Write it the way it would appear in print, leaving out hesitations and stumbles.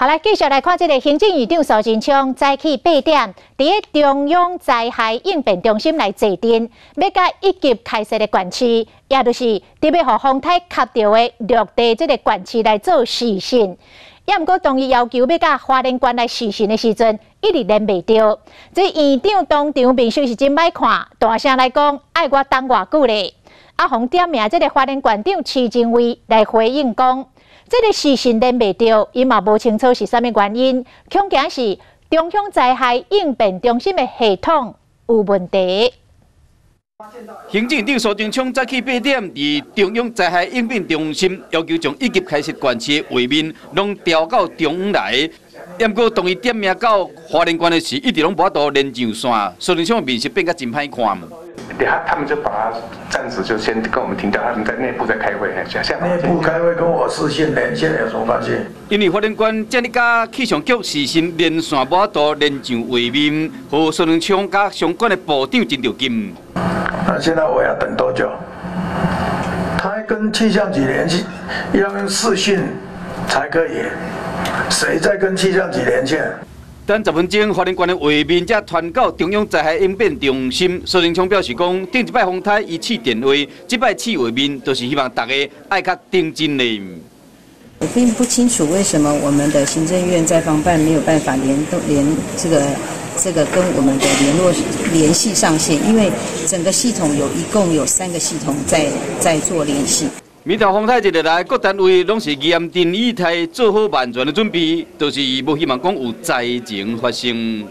好來，繼續來看這个行政院長蘇貞昌早起8點，佇咧中央災害應變中心來坐鎮，欲共一級開設的縣市，也就是佇欲予風颱卡著的陸地這个縣市來做視訊。也毋過當伊要求欲共花蓮縣來視訊的時陣，一直連袂著。這院長當場面色是真歹看，大聲來講愛我等偌久咧。啊，予點名這个花蓮縣長徐楨威來回應講，這个視訊連袂著，伊嘛無清楚是啥物原因，恐驚是中央災害應變中心的系統有問題。行政院長蘇貞昌早起8點，佇中央災害應變中心要求將一級開設縣市的畫面攏調到中央來。毋過當伊點名到花蓮縣的時，一直攏無法度連上線，蘇貞昌的面色變甲真歹看。對，他們就把它暫時就先跟我們停掉，他們在內部在開會。內部開會跟我視訊連線有什麼關係？因為花蓮縣這呢佮氣象局視訊連線無法度連上畫面，予蘇貞昌佮相關的部長真著急。那現在我要等多久？他跟氣象局聯繫，要用視訊才可以。誰在跟氣象局連線？等10分鐘，花蓮縣的畫面才傳到中央災害應變中心。蘇貞昌表示講，頂一擺風颱伊試電話，這擺試畫面，就是希望大家愛較認真咧。我並不清楚為什麼我們的行政院災防辦沒有辦法聯動連這個跟我們的聯絡聯繫上線，因為整個系統有一共有三個系統在做聯繫。美桃風颱一落來，各單位攏是嚴陣以待，做好萬全的準備，就是無希望講有災情發生。